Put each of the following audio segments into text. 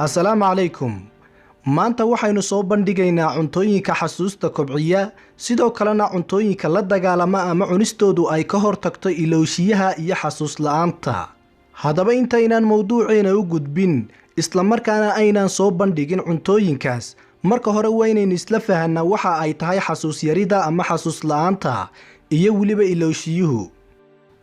Assalaamu calaykum. Maanta waxaynu soo bandhigaynaa cuntooyinka xasuusta kobciya, sidoo kalena cuntooyinka la dagaalama ama cunistoodu ay ka hortagto ilowshiyaha iyo xasuus la'aanta. Haddaba intaynaan mowduuceena u gudbin, islamarkaana aynaan soo bandhigin cuntooyinkaas, marka hore waa inaynu isla fahanaa waxa ay tahay xasuus yarida ama xasuus la'aanta iyo weliba ilowshiyuhu.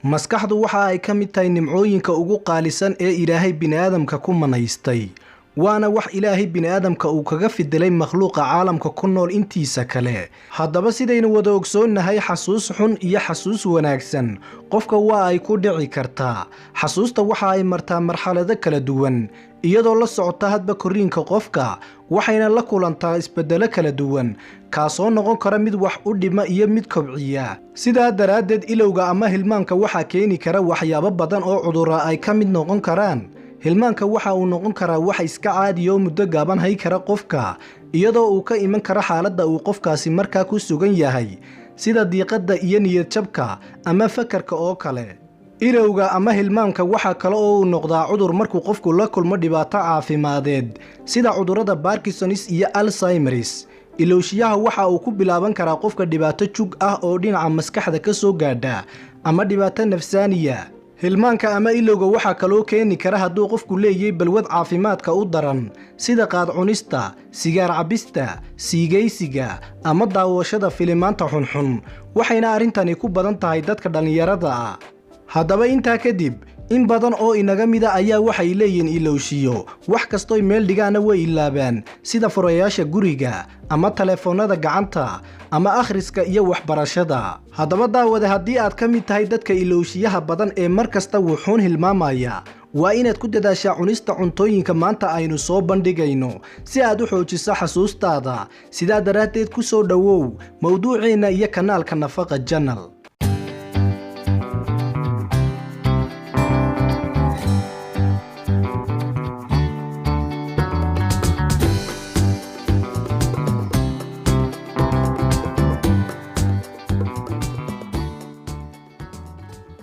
Maskaxdu waxa ay ka mid tahay nimcooyinka ugu qaalisan ee Ilaahay bini'aadamka ku manaystay, waana wax Ilaahay bini'aadamka uu kaga fidilay makhluuqa caalamka ku nool intiisa kale. Haddaba sidaynu wada ogsoonnahay, xasuus xun iyo xasuus wanaagsan qofka waa ay ku dhici kartaa. Xasuusta waxa ay martaa marxalado kala duwan iyadoo la socota hadba korriinka qofka, waxayna la kulantaa isbeddelo kala duwan, kaasoo noqon kara mid wax u dhima iyo mid kobciya. Sidaa daraaddeed, ilowga ama hilmaanka waxaa keeni kara waxyaabo badan oo cudurra ay ka mid noqon karaan. Hilmaanka waxa uu noqon karaa wax iska caadiya oo muddo gaaban hay kara qofka, iyadoo uu ka iman karo xaaladda uu qofkaasi markaa ku sugan yahay, sida diiqadda iyo niyadjabka ama fakarka oo kale. Ilowga ama hilmaamka waxaa kale oo uu noqdaa cudur markuu qofku la kulmo dhibaato caafimadeed, sida cudurrada Parkinsons iyo Alzheimers. Ilowshiyaha waxa uu ku bilaaban karaa qofka dhibaato jug ah oo dhinaca maskaxda ka soo gaadha ama dhibaato nafsaaniya. Hilmaanka ama ilowga waxaa kaloo keeni kara hadduu qofku leeyahay balwad caafimaadka u daran, sida qaad cunista, sigaar cabbista, siigaysiga ama daawashada filimaanta xunxun, waxayna arrintani ku badan tahay dadka dhallinyarada ah. Haddaba intaa kadib, in badan oo inaga mida ayaa waxay leeyihiin ilowshiyo, wax kastoy meel dhigaana way ilaabaan, sida furayaasha guriga ama taleefoonnada gacanta ama akhriska iyo waxbarashada. Haddaba daawade, haddii aad ka mid tahay dadka ilowshiyaha badan ee mar kasta wuxuun hilmaamaya, waa inaad ku dadaashaa cunista cuntooyinka maanta aynu soo bandhigayno si aad u xoojiso xasuustaada. Sidaa daraaddeed, ku soo dhowow mowduuceenna iyo kanaalka Nafaqa Channel.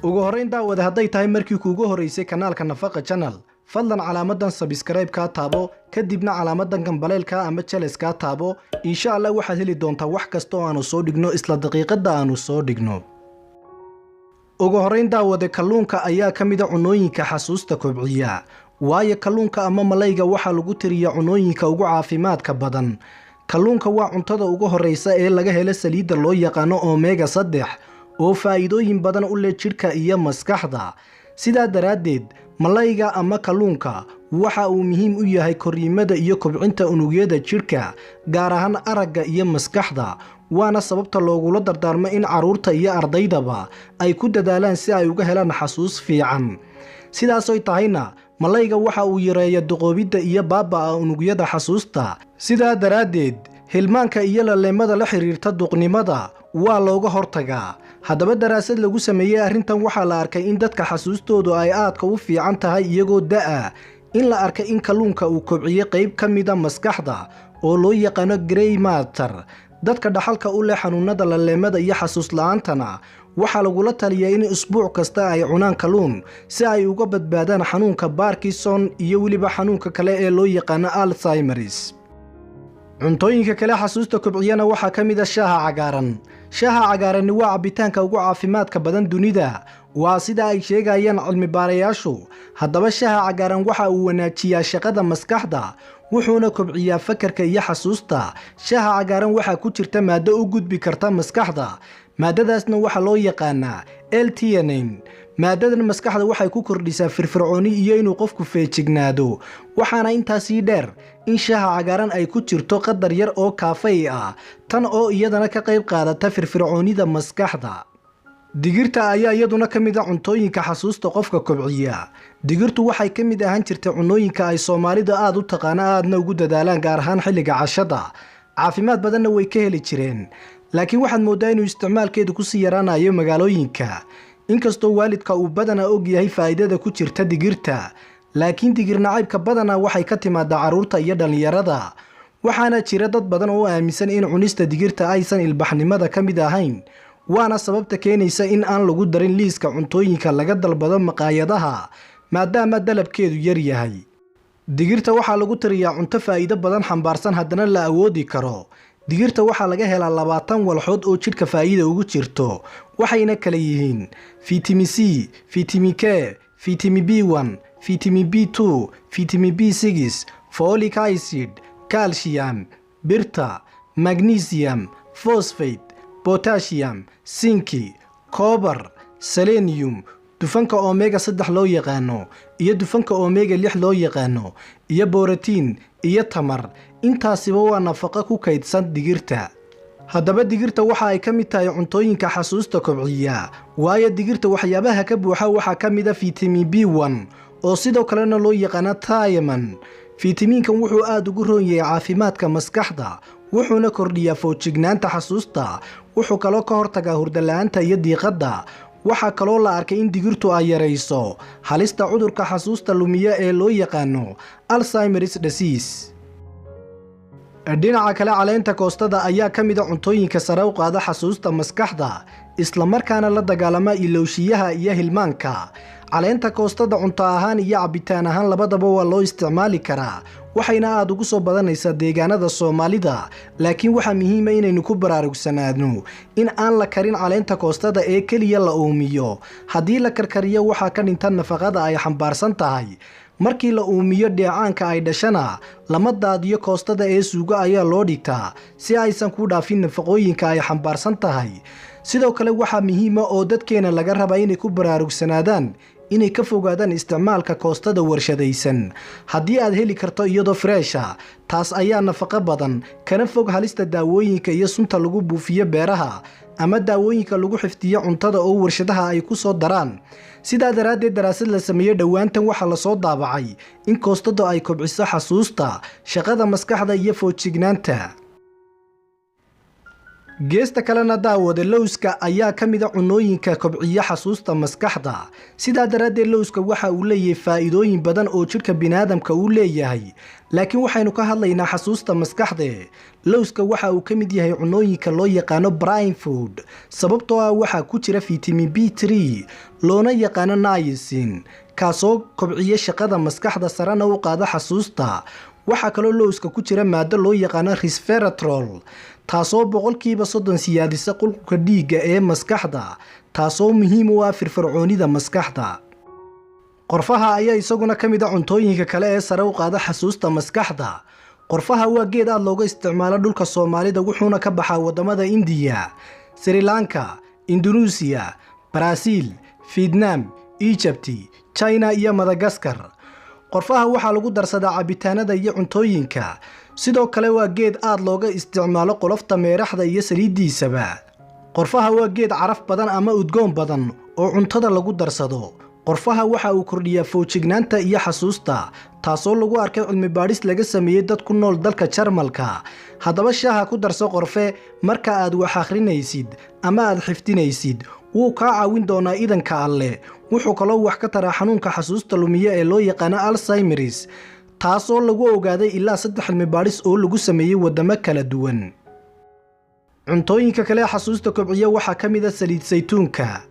Ugu horrayn daawade, hadday tahay markii kuugu horraysay kanaalka Nafaqa Channel, fadlan calaamadan subscribe-kaa taabo, kadibna calaamadan gambaleelka ama jeleskaa taabo. Insha Allah waxaad heli doontaa wax kasta oo aanu soo dhigno isla daqiiqadda aanu soo dhigno. Ugu horrayn daawade, kalluunka ayaa ka mida cunooyinka xasuusta kobciya, waayo kalluunka ama malayga waxaa lagu tiriyaa cunooyinka ugu caafimaadka badan. Kalluunka waa cuntada ugu horreysa ee laga helo saliidda loo yaqaano omega 3 oo faa'iidooyin badan u leh jidhka iyo maskaxda. Sidaa daraaddeed, malayga ama kalluunka waxa uu muhiim u yahay korriimada iyo kobcinta unugyada jidhka, gaar ahaan aragga iyo maskaxda, waana sababta loogula dardaarmo in carruurta iyo ardaydaba ay ku dadaalaan si ay uga helaan xasuus fiican. Sidaasoy tahayna, malayga waxa uu yareeya duqoobidda iyo baaba'a unugyada xasuusta. Sidaa daraaddeed, hilmaanka iyo laleemada la xiriirta duqnimada waa looga hortagaa. Haddaba daraasad lagu sameeyey arrintan waxaa la arkay in dadka xasuustoodu ay aadka u fiican tahay iyagoo da'a, in la arkay in kalluunka uu kobciyey qayb ka mida maskaxda oo loo yaqaano grey matter. Dadka dhaxalka u leh xanuunada laleemada iyo xasuus la'aantana waxaa lagula taliyaa in isbuuc kasta ay cunaan kalluun si ay uga badbaadaan xanuunka Parkinson iyo weliba xanuunka kale ee loo yaqaano Alzheimers. Cuntooyinka kale xasuusta kobciyana waxaa ka mid ah shaaha cagaaran. Shaaha cagaarani waa cabitaanka ugu caafimaadka badan dunida, waa sida ay sheegayaan cilmi baarayaashu. Haddaba shaaha cagaaran waxa uu wanaajiyaa shaqada maskaxda, wuxuuna kobciyaa fakarka iyo xasuusta. Shaaha cagaaran waxaa ku jirta maaddo u gudbi karta maskaxda, maadadaasna waxaa loo yaqaanaa L-theanine. Maadadan maskaxda waxay ku kordhisaa firfircooni iyo inuu qofku feejignaado. Waxaana intaasii dheer in shaaha cagaaran ay ku jirto qadar yar oo kaafey ah, tan oo iyadana ka qayb qaadata firfircoonida maskaxda. Digirta ayaa iyaduna ka mid ah cuntooyinka xasuusta qofka kobciya. Digirtu waxay ka mid ahaan jirtay cunooyinka ay Soomaalidu aad u taqaano, aadna ugu dadaalaan, gaar ahaan xilliga cashada, caafimaad badanna way ka heli jireen. Laakiin waxaad mooddaa inuu isticmaalkeedu kusii yaraanayo magaalooyinka, inkastoo waalidka uu badanaa og yahay faa'iidada ku jirta digirta. Laakiin digir nacaybka badanaa waxay ka timaadaa carruurta iyo dhallinyarada, waxaana jira dad badan oo aaminsan in cunista digirta aysan ilbaxnimada ka mid ahayn, waana sababta keenaysa in aan lagu darin liiska cuntooyinka laga dalbado maqaayadaha, maadaama dalabkeedu yar yahay. Digirta waxaa lagu tiriyaa cunto faa'iido badan xambaarsan, haddana la awoodi karo. Digirta waxaa laga helaa 20 walxood oo jidhka faa'iida ugu jirto, waxayna kala yihiin fitami C, fitami K, fitami B1, fitami B2, fitami B6, folic acid, calcium, birta, magnesium, phosphate, potassium, zinc, copper, selenium, dufanka omega 3 loo yaqaano iyo dufanka omega 6 loo yaqaano, iyo borotiin iyo tamar. Intaasiba waa nafaqo ku kaydsan digirta. Haddaba digirta waxa ay ka mid tahay cuntooyinka xasuusta kobciya, waayo digirta waxyaabaha ka buuxa waxaa ka mid ah fitamiin B1, oo sidoo kalena loo yaqaano thiamine. Fitamiinkan wuxuu aada ugu roon yahay caafimaadka maskaxda, wuxuuna kordhiyaa foojignaanta xasuusta. Wuxuu kaloo ka hortagaa hurdala-aanta iyo diiqadda. Waxaa kaloo la arkay in digirtu ay yarayso halista cudurka xasuusta lumiya ee loo yaqaano Alzheimer's disease. Dhinaca kale, caleenta koostada ayaa ka mid ah cuntooyinka sare u qaada xasuusta maskaxda, islamarkaana la dagaalama ilowshiyaha iyo hilmaanka. Caleenta koostada cunto ahaan iyo cabitaan ahaan labadaba waa loo isticmaali karaa, waxayna aada ugu soo badanaysaa deegaanada Soomaalida. Laakiin waxaa muhiima inaynu ku baraarugsanaadno in aan la karin caleenta koostada ee keliya la uumiyo. Haddii la karkariyo, waxaa ka dhinta nafaqada ay xambaarsan tahay. Markii la uumiyo, dheecaanka ay dhashana lama daadiyo koostada ee suugo ayaa loo dhigtaa, si aysan ku dhaafin nafaqooyinka ay xambaarsan tahay. Sidoo kale waxaa muhiima oo dadkeena laga rabaa inay ku baraarugsanaadaan inay ka fogaadaan isticmaalka koostada warshadaysan. Haddii aad heli karto iyadoo fresh ah, taas ayaa nafaqo badan, kana fog halista daawooyinka iyo sunta lagu buufiyo beeraha ama daawooyinka lagu xifdiyo cuntada oo warshadaha ay ku soo daraan. Sidaa daraaddeed, daraasad la sameeyey dhowaantan waxaa lasoo daabacay in koostadu ay kobciso xasuusta, shaqada maskaxda iyo foojignaanta. Geesta kalena, daawade, lowska ayaa ka mid ah cunooyinka kobciya xasuusta maskaxda. Sidaa daraaddeed, lowska waxa uu leeyahay faa'iidooyin badan oo jidhka biniaadamka uu leeyahay, laakiin waxaynu ka hadlaynaa xasuusta maskaxde. Lowska waxa uu ka mid yahay cunooyinka loo yaqaano brain food, sababtoo ah waxaa ku jira fitamiin B3 loona yaqaano niacin, kaasoo kobciya shaqada maskaxda, sarena u qaada xasuusta. Waxaa kaloo lowska ku jira maado loo yaqaano resveratrol, taasoo 30% siyaadisa qulqulka dhiigga ee maskaxda, taasoo muhiim u ah firfircoonida maskaxda. Qorfaha ayaa isaguna ka mid ah cuntooyinka kale ee sare u qaada xasuusta maskaxda. Qorfaha waa geed aada looga isticmaalo dhulka Soomaalida, wuxuuna ka baxaa wadamada Indiya, Sri Lanka, Indunuusiya, Baraaziil, Fietnam, Egypti, China iyo Madagaskar. Qorfaha waxaa lagu darsadaa cabitaanada iyo cuntooyinka. Sidoo kale waa geed aada looga isticmaalo qolofta, meeraxda iyo saliiddiisaba. Qorfaha waa geed caraf badan ama udgoon badan oo cuntada lagu darsado. Qorfaha waxa uu kordhiyaa foojignaanta iyo xasuusta, taasoo lagu arkay cilmi baadhis laga sameeyey dad ku nool dalka Jarmalka. Haddaba shaaha ku darso qorfe marka aad wax akhrinaysid ama aad xifdinaysid, wuu kaa caawin doonaa idanka Alleh. Wuxuu kaloo wax ka taraa xanuunka xasuusta lumiye ee loo yaqaano Alzheimer's, taasoo lagu ogaaday ilaa 3 cilmi baadhis oo lagu sameeyey waddamo kala duwan. Cuntooyinka kale ee xasuusta kobciya waxaa ka mid ah saliid saytuunka.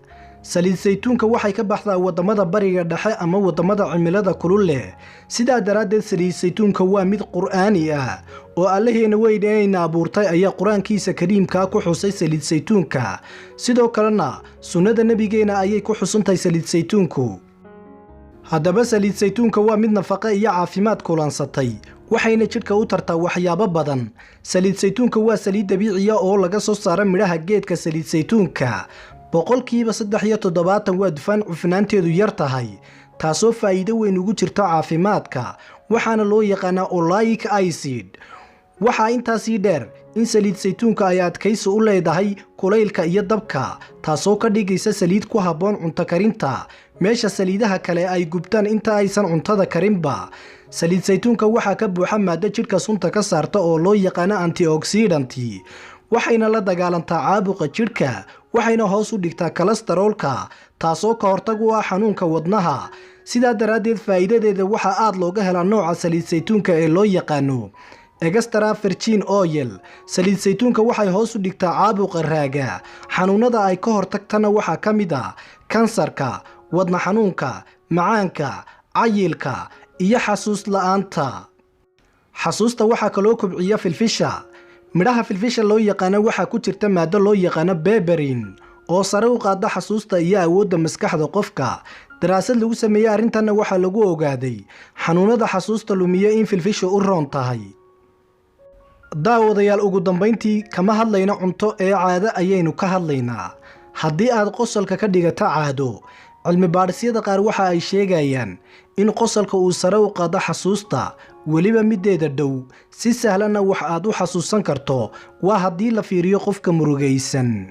Saliid saytuunka waxay ka baxdaa waddamada Bariga Dhexe ama waddamada cimilada kulul leh. Sidaa daraaddeed, saliid saytuunka waa mid qur'aani ah oo Allaheena weynayna abuurtay ayaa Qur-aankiisa kariimkaa ku xusay saliid saytuunka. Sidoo kalena sunnada Nebigeena ayay ku xusantahay saliid saytuunku. Haddaba saliid saytuunka waa mid nafaqo iyo caafimaad kulansatay, waxayna jidhka u tartaa waxyaabo badan. Saliid saytuunka waa saliid dabiiciya oo laga soo saaro midhaha geedka saliid saytuunka. 73% waa dufaan cufnaanteedu yar tahay, taasoo faa'iido weyn ugu jirto caafimaadka, waxaana loo yaqaanaa oleic acid. Waxaa intaasii dheer in saliid saytuunka ay adkaysi u leedahay kulaylka iyo dabka, taasoo ka dhigaysa saliid ku habboon cunto karinta, meesha saliidaha kale ay gubtaan inta aysan cuntada karinba. Saliid saytuunka waxaa ka buuxa maado jidhka sunta ka saarta oo loo yaqaano antioxidant, waxayna la dagaalantaa caabuqa jidhka, waxayna hoos u dhigtaa kolestaroolka, taasoo ka hortag u ah xanuunka wadnaha. Sidaa daraaddeed, faa'iidadeeda waxaa aada looga helaa nooca saliid saytuunka ee loo yaqaano extra virgin oil. Saliid saytuunka waxay hoos u dhigtaa caabuqa raaga. Xanuunada ay ka hortagtana waxaa ka mid ah kansarka, wadna xanuunka, macaanka, cayilka. Iyo xasuus la'aanta. Xasuusta waxaa kaloo kobciya filfisha. Midhaha filfisha loo yaqaano waxaa ku jirta maado loo yaqaano berberine oo sare u qaada xasuusta iyo awoodda maskaxda qofka. Daraasad lagu sameeyey arrintanna waxaa lagu ogaaday xanuunada xasuusta lumiya in filfisha u roon tahay. Daawadayaal, ugu dambayntii, kama hadlayno cunto ee caado ayaynu ka hadlaynaa. Haddii aad qosolka ka dhigato caado, cilmi baadhisyada qaar waxa ay sheegayaan in qosolka uu sare u qaado xasuusta, weliba middeeda dhow, si sahlanna wax aad u xasuusan karto, waa haddii la fiiriyo qofka murugaysan.